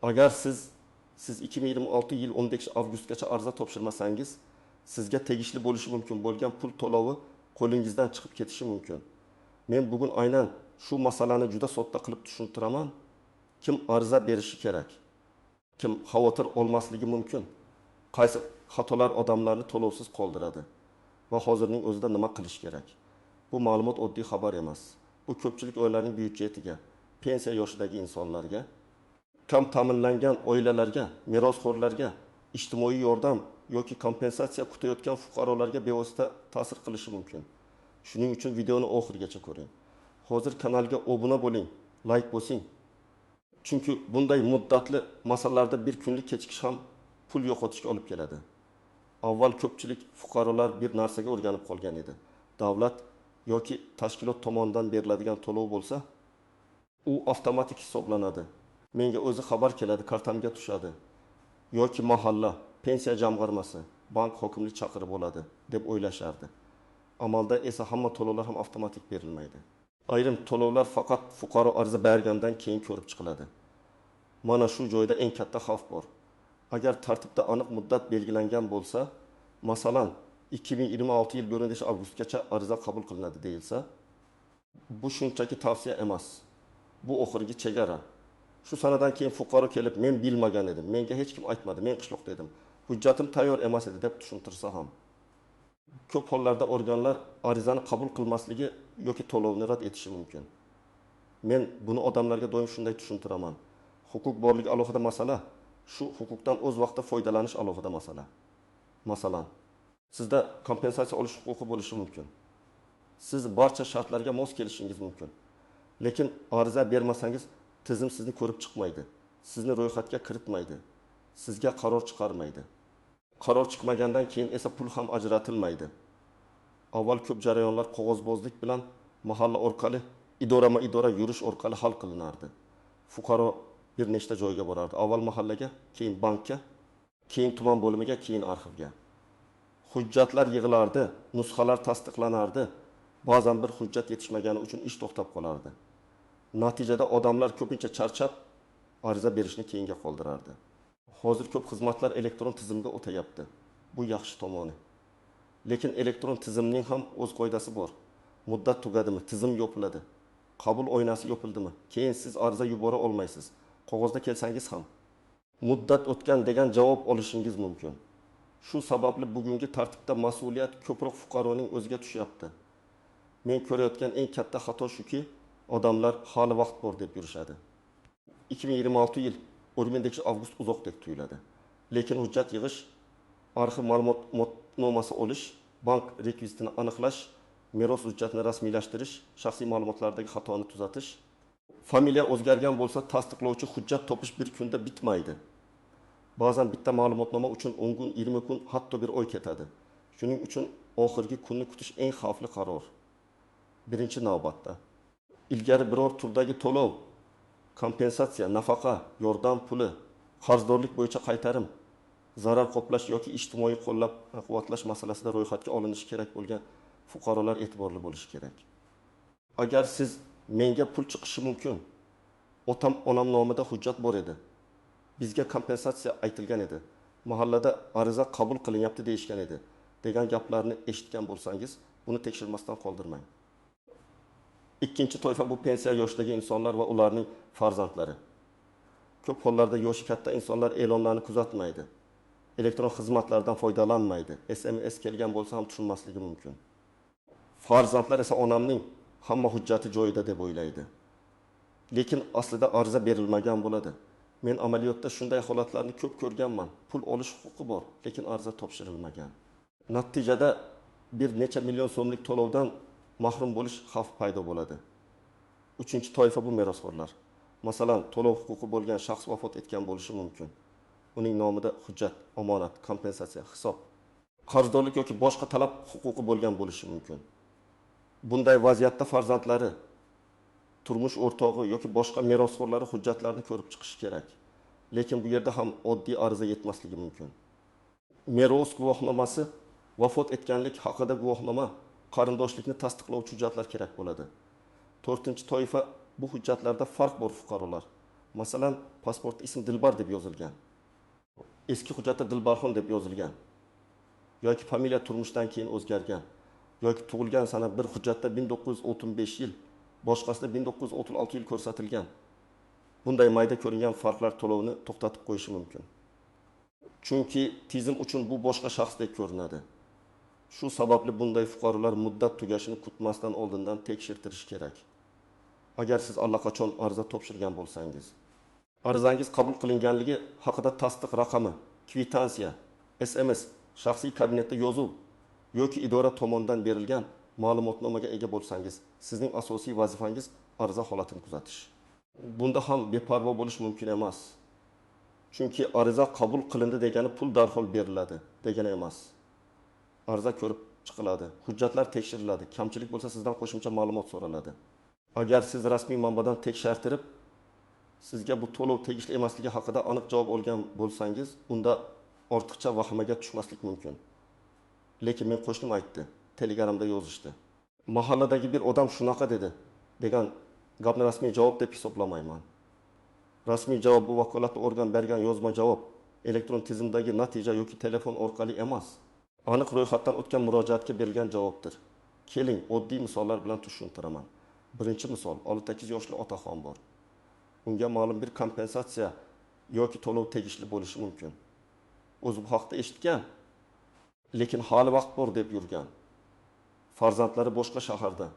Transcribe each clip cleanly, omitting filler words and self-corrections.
Agar siz 2026 yil 15 avgustgacha ariza topshirmasangiz, sizga tegishli bo'lishi mumkin bo'lgan pul to'lovi qo'lingizdan chiqib ketishi mumkin. Men bugun aynan shu masalani juda sodda qilib tushuntiraman. Kim ariza berishi kerak? Kim xavotir olmasligi mumkin? Qaysi xatolar odamlarni to'lovsiz qoldiradi? Va hozirning o'zida nima qilish kerak? Bu ma'lumot oddiy xabar emas. Bu ko'pchilik oilalarning byudjetiga, pensiya yoshidagi insonlarga, kam ta'minlangan oilalarga, merosxo'rlarga, ijtimoiy yordam yoki kompensatsiya kutayotgan fuqarolarga bevosita ta'sir qilishi mumkin. Shuning uchun videoni oxirigacha ko'ring. Hozir kanalga obuna bo'ling, like bosing. Chunki bunday muddatli masalalarda bir kunlik kechikish ham pul yo'qotishga olib keladi. Avval ko'pchilik fuqarolar bir narsaga o'rganib qolgan edi. Davlat yoki tashkilot tomonidan beriladigan to'lov bo'lsa, u avtomatik hisoblanadi. Menga o'zi xabar keladi, kartamga tushadi. Yoki mahalla, pensiya jamg'armasi, bank hokimlik chaqirib oladi deb o'ylashardi. Amalda esa hamma to'lovlar ham avtomatik berilmaydi. Ayrim to'lovlar faqat fuqaro ariza bergandan keyin ko'rib chiqiladi. Mana shu joyda eng katta xavf bor. Agar tartibda aniq muddat belgilangan bo'lsa, masalan, 2026 yil 1 avgustgacha ariza qabul qilinadi deyilsa, bu shunchaki tavsiya emas. Bu oxirgi chegara. Shu sanadan keyin fuqaro kelib, men bilmagan edim, menga hech kim aytmadi, men qishloqda edim, hujjatim tayyor emas edi deb tushuntirsa ham, ko'p hollarda organlar arizani qabul qilmasligi yoki to'lovni rad etishi mumkin. Men buni odamlarga doim shunday tushuntiraman. Huquq borligi alohida masala, shu huquqdan o'z vaqtida foydalanish alohida masala. Masalan, sizda kompensatsiya olish huquqi bo'lishi mumkin. Siz barcha shartlarga mos kelishingiz mumkin. Lekin ariza bermasangiz, tizim sizni ko'rib chiqmaydi, sizni ro'yxatga kiritmaydi, sizga qaror chiqarmaydi. Qaror chiqmagandan keyin esa pul ham ajratilmaydi. Avval ko'p jarayonlar qog'ozbozlik bilan mahalla orqali, idorama-idora yurish orqali hal qilinardi. Fuqaro bir nechta joyga borardi. Avval mahallaga, keyin bankka, keyin tuman bo'limiga, keyin arxivga. Hujjatlar yig'ilardi, nusxalar tasdiqlanardi. Ba'zan bir hujjat yetishmagani uchun ish to'xtab qolardi. Natijada odamlar ko'pincha charchab, ariza berishni keyinga qoldirardi. Hozir ko'p xizmatlar elektron tizimga o'tayapti. Bu yaxshi tomoni. Lekin elektron tizimning ham o'z qoidasi bor. Muddat tugadimi, tizim yopiladi. Qabul oynasi yopildimi, keyin siz ariza yubora olmaysiz. Qog'ozda kelsangiz ham muddat o'tgan degan javob olishingiz mumkin. Shu sababli bugungi tartibda mas'uliyat ko'proq fuqaroning o'ziga tushyapti. Men ko'rayotgan eng katta xato shuki, odamlar hali vaqt bor deb yurishadi. 2026 yil 15 avgust uzoqdek tuyuladi. Lekin hujjat yig'ish, arxiv ma'lumotnomasi olish, bank rekvizitini aniqlash, meros hujjatini rasmiylashtirish, shaxsiy ma'lumotlardagi xatoni tuzatish, familiya o'zgargan bo'lsa tasdiqlovchi hujjat topish bir kunda bitmaydi. Ba'zan bitta ma'lumotnoma uchun 10 kun, 20 kun, hatto bir oy ketadi. Shuning uchun oxirgi kunni kutish eng xavfli qaror. Birinchi navbatda ilgari biror turdagi to'lov, kompensatsiya, nafaqa, yordam puli, qarzdorlik bo'yicha qaytarim, zarar qoplash yoki ijtimoiy qo'llab-quvvatlash masalasida ro'yxatga olinishi kerak bo'lgan fuqarolar e'tiborli bo'lishi kerak. Agar siz menga pul chiqishi mumkin, otam onam nomida hujjat bor edi, bizga kompensatsiya aytilgan edi, mahallada ariza qabul qilinyapti deyishgan edi degan gaplarni eshitgan bo'lsangiz, buni tekshirmasdan qoldirmang. Ikkinchi toifa bu pensiya yoshidagi insonlar va ularning farzandlari. Ko'p hollarda yoshi katta insonlar e'lonlarni kuzatmaydi, elektron xizmatlardan foydalanmaydi, SMS kelgan bo'lsa ham tushunmasligi mumkin. Farzandlar esa onamning hamma hujjati joyida deb o'ylaydi. Lekin aslida ariza berilmagan bo'ladi. Men amaliyotda shunday holatlarni ko'p ko'rganman. Pul olish huquqi bor, lekin ariza topshirilmagan. Natijada bir necha million so'mlik to'lovdan mahrum bo'lish xavfi paydo bo'ladi. Uchinchi toifa bu merosxo'rlar. Masalan, to'lov huquqi bo'lgan shaxs vafot etgan bo'lishi mumkin. Uning nomida hujjat, omonat, kompensatsiya, hisob, qarzdorlik yoki boshqa talab huquqi bo'lgan bo'lishi mumkin. Bunday vaziyatda farzandlari, turmush o'rtog'i yoki boshqa merosxo'rlari hujjatlarni ko'rib chiqishi kerak. Lekin bu yerda ham oddiy ariza yetmasligi mumkin. Meros guvohnomasi, vafot etganlik haqida guvohnoma, qarindoshlikni tasdiqlovchi hujjatlar kerak bo'ladi. To'rtinchi toifa bu hujjatlarda farq bor fuqarolar. Masalan, pasportda ism Dilbar deb yozilgan. Eski hujjatda Dilbarxon deb yozilgan. Yoki familiya turmushdan keyin o'zgargan. Yoki tug'ilgan sana bir hujjatda 1935 yil, boshqasida 1936 yil ko'rsatilgan. Bunday mayda ko'ringan farqlar to'lovni to'xtatib qo'yishi mumkin. Chunki tizim uchun bu boshqa shaxsdek ko'rinadi. Shu sababli bunday fuqarolar muddat tugashini kutmasdan oldindan tekshirtirish kerak. Agar siz allaqachon ariza topshirgan bo'lsangiz, arizangiz qabul qilinganligi haqida tasdiq raqami, kvitansiya, SMS, shaxsiy kabinetda yozuv yoki idora tomonidan berilgan ma'lumotnomaga ega bo'lsangiz, sizning asosiy vazifangiz ariza holatini kuzatish. Bunda ham beparvo bo'lish mumkin emas. Chunki ariza qabul qilindi degani pul darhol beriladi degani emas. Ariza ko'rib chiqiladi, hujjatlar tekshiriladi, kamchilik bo'lsa sizdan qo'shimcha ma'lumot so'raladi. Agar siz rasmiy manbadan tekshirtirib, sizga bu to'lov tegishli emasligi haqida aniq javob olgan bo'lsangiz, unda ortiqcha vahimaga tushmaslik mumkin. Lekin men qo'shnim aytdi, Telegramda yozishdi. Mahalladagi bir odam shunaqa dedi degan gapni rasmiy javob deb hisoblamayman. Rasmiy javob bu vakolatli organ bergan yozma javob, elektron tizimdagi natija yoki telefon orqali emas. Aniq ro'yxatdan o'tgan murojaatga berilgan javobdir. Keling, oddiy misollar bilan tushuntiraman. Birinchi misol, 68 yoshli otaxon bor. Unga ma'lum bir kompensatsiya yoki to'lov tegishli bo'lishi mumkin. O'zi bu haqda eshitgan, lekin hali vaqt bor deb yurgan. Farzandlari boshqa shaharda.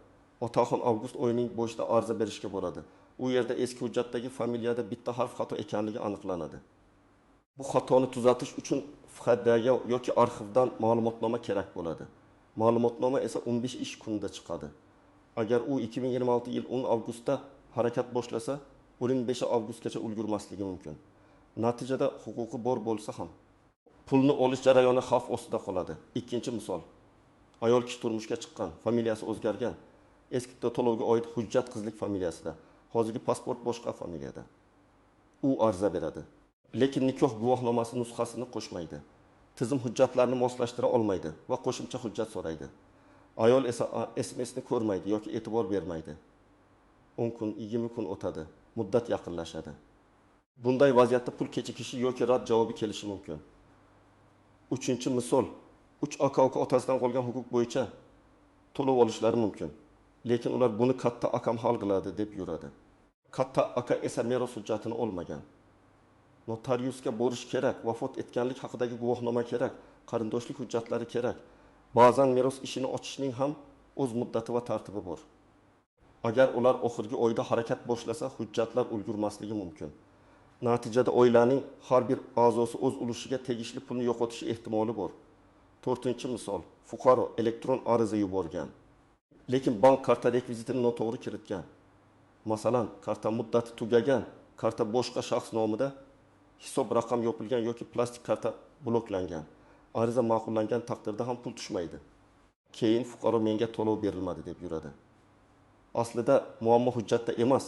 Otaxon avgust oyining boshida ariza berishga boradi. U yerda eski hujjatdagi familiyada bitta harf xato ekanligi aniqlanadi. Bu xatoni tuzatish uchun FHDga yoki arxivdan ma'lumotnoma kerak bo'ladi. Ma'lumotnoma esa 15 ish kunida chiqadi. Agar u 2026 yil 10 avgustda harakat boshlasa, 15 avgustgacha ulgurmasligi mumkin. Natijada huquqi bor bo'lsa ham pulni olish jarayoni xavf ostida qoladi. Ikkinchi misol. Ayol kishi turmushga chiqqan, familiyasi o'zgargan. Eski to'lovga oid hujjat qizlik familiyasida, hozirgi pasport boshqa familiyada. U ariza beradi. Lekin nikoh guvohnomasi nusxasini qo'shmaydi. Tizim hujjatlarni moslashtira olmaydi va qo'shimcha hujjat so'raydi. Ayol esa SMSni ko'rmaydi yoki e'tibor bermaydi. 10 kun, 20 kun o'tadi, muddat yaqinlashadi. Bunday vaziyatda pul kechikishi yoki rad javobi kelishi mumkin. Uchinchi misol, 3 aka-uka otasidan qolgan huquq bo'yicha to'lov olishlari mumkin. Lekin ular buni katta akam hal qiladi deb yuradi. Katta aka esa meros hujjatini olmagan. Notariusga borish kerak, vafot etganlik haqidagi guvohnoma kerak, qarindoshlik hujjatlari kerak. Ba'zan meros ishini ochishning ham o'z muddati va tartibi bor. Agar ular oxirgi oyda harakat boshlasa, hujjatlar ulgurmasligi mumkin. Natijada oilaning har bir a'zosi o'z ulushiga tegishli pulni yo'qotishi ehtimoli bor. To'rtinchi misol, fuqaro elektron ariza yuborgan. Lekin bank karta rekvizitini noto'g'ri kiritgan. Masalan, karta muddati tugagan, karta boshqa shaxs nomida, hisob raqam yopilgan yoki plastik karta bloklangan. Ariza ma'qullangan taqdirda ham pul tushmaydi. Keyin fuqaro menga to'lov berilmadi deb yuradi. Aslida muammo hujjatda emas,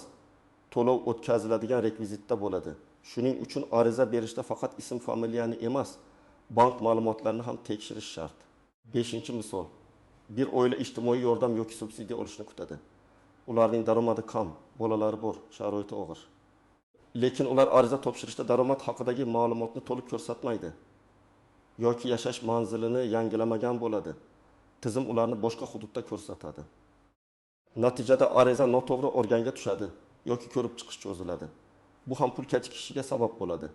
to'lov o'tkaziladigan rekvizitda bo'ladi. Shuning uchun ariza berishda faqat ism familiyani emas, bank ma'lumotlarini ham tekshirish shart. 5-misol. Bir oila ijtimoiy yordam yoki subsidiya olishni kutadi. Ularning daromadi kam, bolalari bor, sharoiti og'ir. Lekin ular ariza topshirishda daromad haqidagi ma'lumotni to'liq ko'rsatmaydi yoki yashash manzilini yangilamagan bo'ladi. Tizim ularni boshqa hududda ko'rsatadi. Natijada ariza noto'g'ri organga tushadi yoki ko'rib chiqish cho'ziladi. Bu ham pul kechikishiga sabab bo'ladi.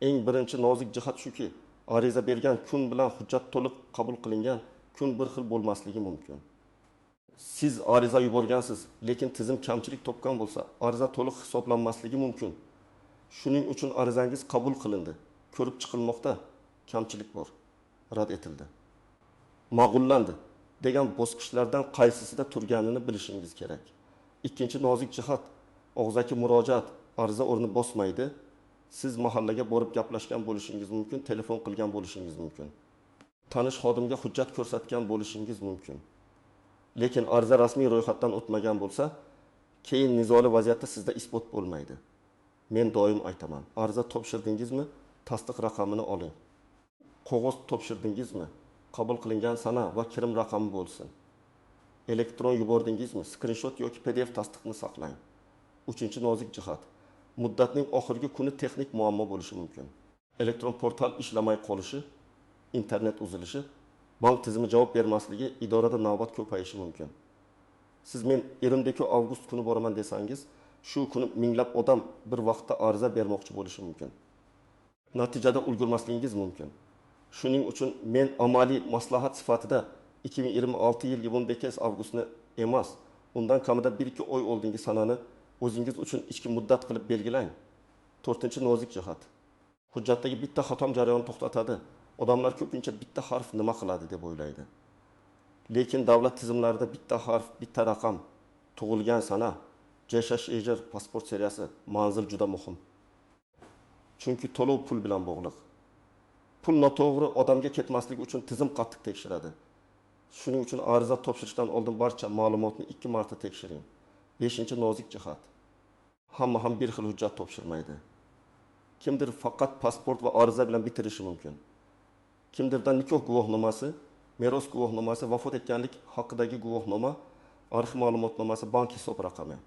Eng birinchi nozik jihat shuki, ariza bergan kun bilan hujjat to'liq qabul qilingan kun bir xil bo'lmasligi mumkin. Siz ariza yuborgansiz, lekin tizim kamchilik topgan bo'lsa, ariza to'liq hisoblanmasligi mumkin. Shuning uchun arizangiz qabul qilindi, ko'rib chiqilmoqda, kamchilik bor, rad etildi, ma'qullandi degan bosqichlardan qaysisida turganini bilishingiz kerak. Ikkinchi nozik jihat, og'zaki murojaat ariza o'rni bosmaydi. Siz mahallaga borib gaplashgan bo'lishingiz mumkin, telefon qilgan bo'lishingiz mumkin. Tanish xodimga hujjat ko'rsatgan bo'lishingiz mumkin. Lekin ariza rasmiy ro'yxatdan o'tmagan bo'lsa, keyin nizoli vaziyatda sizda isbot bo'lmaydi. Men doim aytaman, ariza topshirdingizmi, tasdiq raqamini oling. Qog'oz topshirdingizmi, qabul qilingan sana va kirim raqami bo'lsin. Elektron yubordingizmi, skrinshot yoki PDF tasdiqni saqlang. Uchinchi nozik jihat. Muddatning oxirgi kuni texnik muammo bo'lishi mumkin. Elektron portal ishlamay qolishi, internet uzilishi, bank tizimi javob bermasligi, idorada navbat ko'payishi mumkin. Siz men 22 avgust kuni boraman desangiz, shu kuni minglab odam bir vaqtda ariza bermoqchi bo'lishi mumkin. Natijada ulgurmasligingiz mumkin. Shuning uchun men amaliy maslahat sifatida 2026 yil 22 avgustni emas, undan kamida 1-2 oy oldingi sanani o'zingiz uchun ichki muddat qilib belgilang. To'rtinchi nozik jihat. Hujjatdagi bitta xato jarayonni to'xtatadi. Odamlar ko'pincha bitta harf nima qiladi deb o'ylaydi. Lekin davlat tizimlarida bitta harf, bitta raqam, tug'ilgan sana, JSHEJ, pasport seriyasi, manzil juda muhim. Chunki to'lov pul bilan bog'liq. Pul noto'g'ri odamga ketmasligi uchun tizim qattiq tekshiradi. Shuning uchun ariza topshirishdan oldin barcha ma'lumotni 2 marta tekshiring. 5. Nozik jihat. Hamma ham bir xil hujjat topshirmaydi. Kimdir faqat pasport va ariza bilan bitirishi mumkin. Kimdirdan nikoh guvohnomasi, meros guvohnomasi, vafot etganlik haqidagi guvohnoma, arxiv ma'lumotnomasi, bank hisob raqami,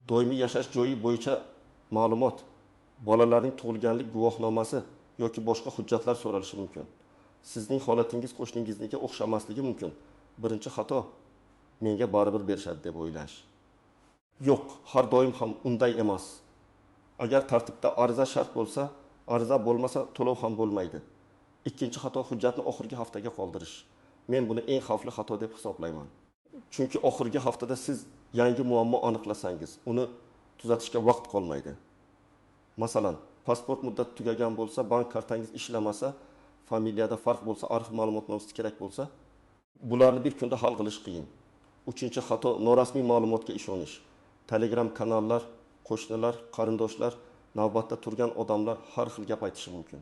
doimiy yashash joyi bo'yicha ma'lumot, bolalarning tug'ilganlik guvohnomasi yoki boshqa hujjatlar so'ralishi mumkin. Sizning holatingiz qo'shningiznikiga o'xshamasligi mumkin. Birinchi xato menga baribir berishadi deb o'ylash. Yo'q, har doim ham unday emas. Agar tartibda ariza shart bo'lsa, ariza bo'lmasa to'lov ham bo'lmaydi. Ikkinchi xato hujjatni oxirgi haftaga qoldirish. Men buni eng xavfli xato deb hisoblayman. Chunki oxirgi haftada siz yangi muammo aniqlasangiz, uni tuzatishga vaqt qolmaydi. Masalan, pasport muddati tugagan bo'lsa, bank kartangiz ishlamasa, familiyada farq bo'lsa, arxiv ma'lumotnomasi kerak bo'lsa, bularni bir kunda hal qilish qiyin. Uchinchi xato norasmiy ma'lumotga ishonish. Telegram kanallar, qo'shnilar, qarindoshlar, navbatda turgan odamlar har xil gap aytishi mumkin.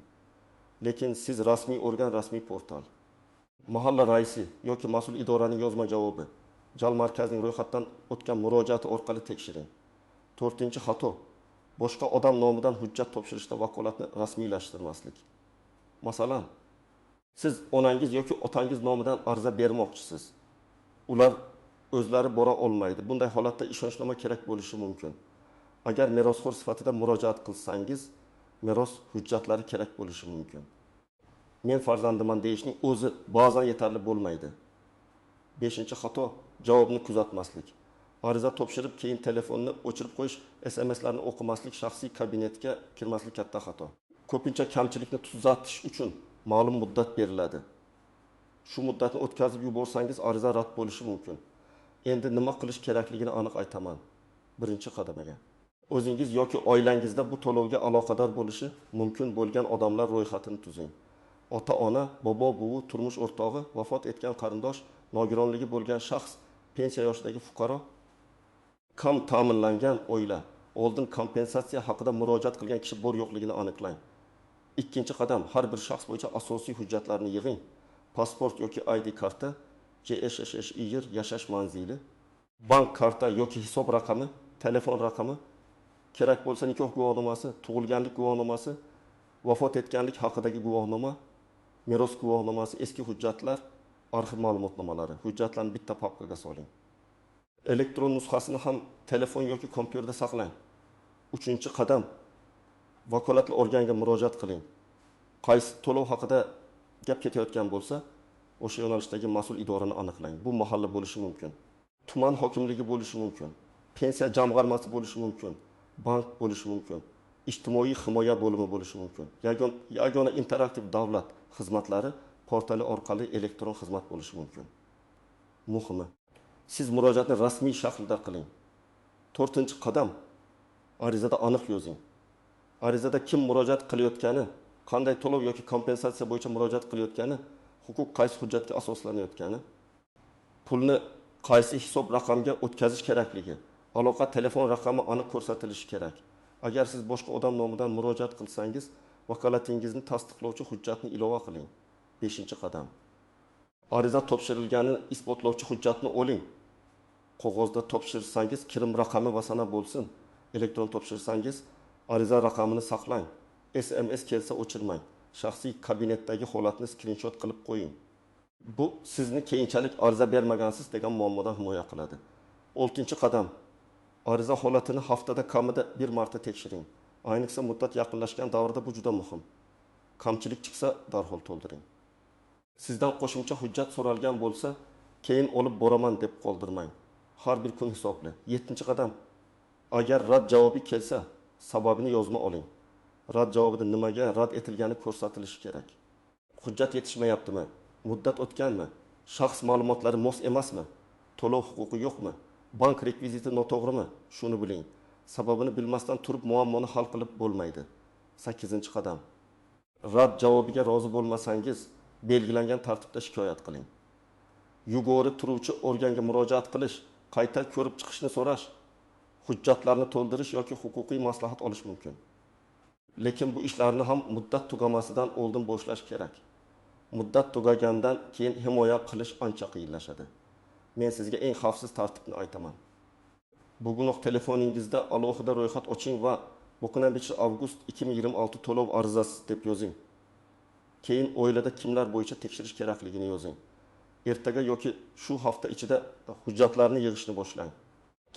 Lekin siz rasmiy organ, rasmiy portal, mahalla raisi yoki mas'ul idoraning yozma javobi, jal markazining ro'yxatdan o'tgan murojaati orqali tekshiring. To'rtinchi xato boshqa odam nomidan hujjat topshirishda vakolatni rasmiylashtirmaslik. Masalan, siz onangiz yoki otangiz nomidan ariza bermoqchisiz. Ular o'zlari bora olmaydi. Bunday holatda ishonchnoma kerak bo'lishi mumkin. Agar merosxo'r sifatida murojaat qilsangiz, meros hujjatlari kerak bo'lishi mumkin. Men farzandiman deyishning o'zi ba'zan yetarli bo'lmaydi. 5. Xato javobni kuzatmaslik. Ariza topshirib, keyin telefonni o'chirib qo'yish, SMSlarni o'qimaslik, shaxsiy kabinetga kirmaslik katta xato. Ko'pincha kamchilikni tuzatish uchun ma'lum muddat beriladi. Shu muddatni o'tkazib yuborsangiz, ariza rad bo'lishi mumkin. Endi nima qilish kerakligini aniq aytaman. Birinchi qadamiga. O'zingiz yoki oilangizda bu to'lovga aloqador bo'lishi mumkin bo'lgan odamlar ro'yxatini tuzing. Ota-ona, bobo-buvi, turmush o'rtog'i, vafot etgan qarindosh, nogironligi bo'lgan shaxs, pensiya yoshidagi fuqaro, kam ta'minlangan oila, oldin kompensatsiya haqida murojaat qilgan kishi bor yo'qligini aniqlang. Ikkinchi qadam, har bir shaxs bo'yicha asosiy hujjatlarni yig'ing. Pasport yoki ID karta, JSHSHIR yashash manzili, bank karta yoki hisob raqami, telefon raqami, kerak bo'lsa nikoh guvohnomasi, tug'ilganlik guvohnomasi, vafot etganlik haqidagi guvohnoma, meros guvohnomasi, eski hujjatlar, arxiv ma'lumotnomalari. Hujjatlarni bitta papkaga soling. Elektron nusxasini ham telefon yoki kompyuterda saqlang. Uchinchi qadam, vakolatli organga murojaat qiling. Qaysi to'lov haqida gap ketayotgan bo'lsa, o'sha yo'nalishdagi mas'ul idorani aniqlang. Bu mahalla bo'lishi mumkin, tuman hokimligi bo'lishi mumkin, pensiya jamg'armasi bo'lishi mumkin, bank bo'lishi mumkin, ijtimoiy himoya bo'limi bo'lishi mumkin. Yagona interaktiv davlat xizmatlari portali orqali elektron xizmat bo'lishi mumkin. Muhimi, siz murojaatni rasmiy shaklda qiling. To'rtinchi qadam, arizada aniq yozing. Arizada kim murojaat qilayotgani, qanday to'lov yoki kompensatsiya bo'yicha murojaat qilayotgani, huquq qaysi hujjatga asoslanayotgani, pulni qaysi hisob raqamga o'tkazish kerakligi, aloqa telefon raqami aniq ko'rsatilishi kerak. Agar siz boshqa odam nomidan murojaat qilsangiz, vakolatingizni tasdiqlovchi hujjatni ilova qiling. 5. Qadam. Ariza topshirilganini isbotlovchi hujjatni oling. Qog'ozda topshirsangiz kirim raqami va sana bo'lsin. Elektron topshirsangiz ariza raqamini saqlang. SMS kelsa o'chirmang. Shaxsiy kabinetdagi holatni skrinshot qilib qo'ying. Bu sizni keyinchalik ariza bermagansiz degan muammodan himoya qiladi. 6. Qadam. Ariza holatini haftada kamida bir marta tekshiring. Ayniqsa muddat yaqinlashgan davrda bu juda muhim. Kamchilik chiqsa, darhol to'ldiring. Sizdan qo'shimcha hujjat so'ralgan bo'lsa, keyin olib boraman deb qoldirmang. Har bir kun hisobli. Yettinchi qadam. Agar rad javobi kelsa, sababini yozma oling. Rad javobida nimaga rad etilgani ko'rsatilishi kerak. Hujjat yetishmayaptimi? Muddat o'tganmi? Shaxs ma'lumotlari mos emasmi? To'lov huquqi yo'qmi? Bank rekviziti noto'g'rimi? Shuni biling. Sababini bilmasdan turib muammoni hal qilib bo'lmaydi. Sakkizinchi qadam. Rad javobiga rozi bo'lmasangiz, belgilangan tartibda shikoyat qiling. Yuqori turuvchi organga murojaat qilish, qayta ko'rib chiqishni so'rash, hujjatlarni to'ldirish yoki huquqiy maslahat olish mumkin. Lekin bu ishlarni ham muddat tugamasidan oldin boshlash kerak. Muddat tugagandan keyin himoya qilish ancha qiyinlashadi. Men sizga eng xavfsiz tartibni aytaman. Bugunoq telefoningizda alohida ro'yxat oching va 15 avgust 2026 to'lov arizasi deb yozing. Keyin oilada kimlar bo'yicha tekshirish kerakligini yozing. Ertaga yoki shu hafta ichida hujjatlarni yig'ishni boshlang.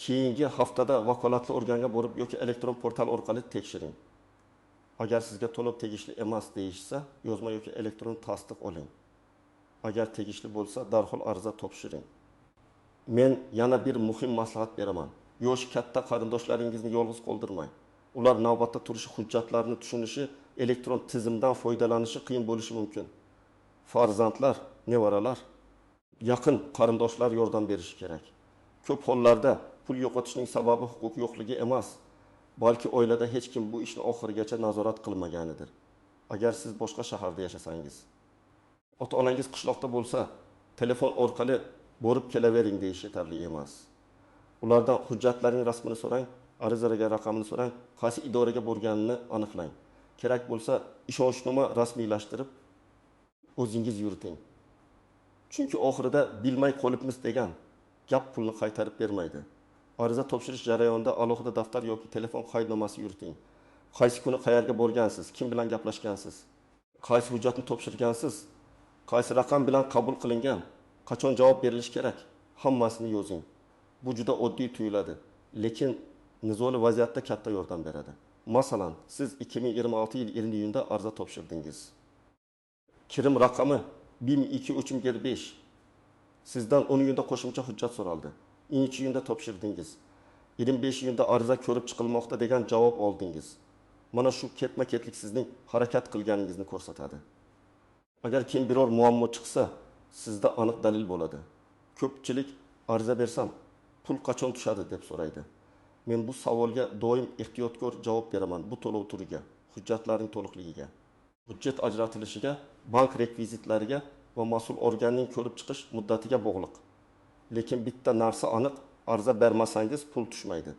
Keyingi haftada vakolatli organga borib yoki elektron portal orqali tekshiring. Agar sizga to'lov tegishli emas deyishsa, yozma yoki elektron tasdiq oling. Agar tegishli bo'lsa, darhol ariza topshiring. Men yana bir muhim maslahat beraman. Yoshi katta qarindoshlaringizni yolg'iz qoldirmang. Ular navbatda turishi, hujjatlarni tushunishi, elektron tizimdan foydalanishi qiyin bo'lishi mumkin. Farzandlar, nevaralar, yaqin qarindoshlar yordam berishi kerak. Ko'p hollarda pul yo'qotishning sababi huquq yo'qligi emas, balki oilada hech kim bu ishni oxirigacha nazorat qilmaganidir. Agar siz boshqa shaharda yashasangiz, ota-onangiz qishloqda bo'lsa, telefon orqali borib kelavering deyish yetarli emas. Ulardan hujjatlarning rasmini so'rang, arizaga raqamini so'rang, qaysi idoraga borganini aniqlang. Kerak bo'lsa, ishonchnoma rasmiylashtirib o'zingiz yuriting. Chunki oxirida bilmay qolibmiz degan gap pulni qaytarib bermaydi. Ariza topshirish jarayonida alohida daftar yoki telefon qaydnomasi yuriting. Qaysi kuni qayerga borgansiz, kim bilan gaplashgansiz, qaysi hujjatni topshirgansiz, qaysi raqam bilan qabul qilingan, qachon javob berilishi kerak, hammasini yozing. Bu juda oddiy tuyuladi, lekin nizoli vaziyatda katta yordam beradi. Masalan, siz 2026 yil 20 iyunda ariza topshirdingiz. Kirim raqami 1235. Sizdan 10 iyunda qo'shimcha hujjat so'raldi. 2 iyunda topshirdingiz. 25 iyunda ariza ko'rib chiqilmoqda degan javob oldingiz. Mana shu ketma-ketlik sizning harakat qilganingizni ko'rsatadi. Agar keyin biror muammo chiqsa, sizda aniq dalil bo'ladi. Ko'pchilik ariza bersam, pul qachon tushadi deb so'raydi. Men bu savolga doim ehtiyotkor javob beraman. Bu to'lov turiga, hujjatlarning to'liqligiga, hujjat ajratilishiga, bank rekvizitlariga va mas'ul organning ko'rib chiqish muddatiga bog'liq. Lekin bitta narsa aniq, ariza bermasangiz pul tushmaydi.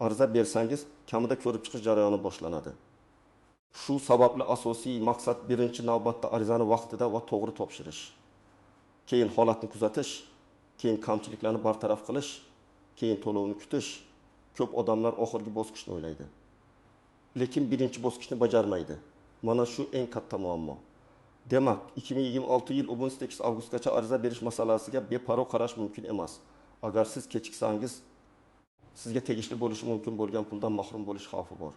Ariza bersangiz kamida ko'rib chiqish jarayoni boshlanadi. Shu sababli asosiy maqsad birinchi navbatda arizani vaqtida va to'g'ri topshirish. Keyin holatni kuzatish, keyin kamchiliklarni bartaraf qilish, keyin to'lovni kutish. Ko'p odamlar oxirgi bosqichni o'ylaydi. Lekin birinchi bosqichni bajarmaydi. Mana shu eng katta muammo. Demak, 2026 yil 18 avgustgacha ariza berish masalasiga beparvo qarash mumkin emas. Agar siz kechiksangiz, sizga tegishli bo'lishi mumkin bo'lgan puldan mahrum bo'lish xavfi bor.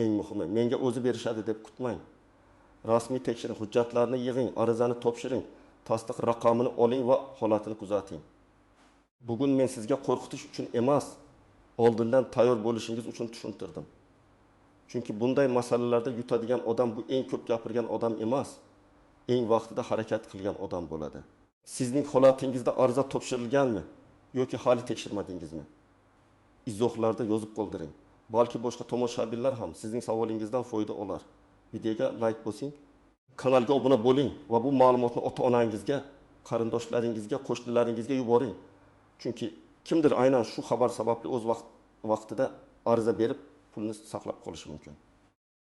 Eng muhimi, menga o'zi berishadi deb kutmang. Rasmiy tekshiring, hujjatlarni yig'ing, arizani topshiring, tasdiq raqamini oling va holatini kuzating. Bugun men sizga qo'rqitish uchun emas, oldindan tayyor bo'lishingiz uchun tushuntirdim. Chunki bunday masalalarda yutadigan odam bu eng ko'p gapirgan odam emas, eng vaqtida harakat qilgan odam bo'ladi. Sizning holatingizda ariza topshirilganmi yoki hali tekshirmadingizmi? Izohlarda yozib qoldiring. Balki boshqa tomoshabinlar ham sizning savolingizdan foyda olar. Videoga like bosing, kanalga obuna bo'ling va bu ma'lumotni ota-onangizga, qarindoshlaringizga, qo'shnilaringizga yuboring. Chunki kimdir aynan shu xabar sababli o'z vaqtida ariza berib pulni saqlab qolishi mumkin.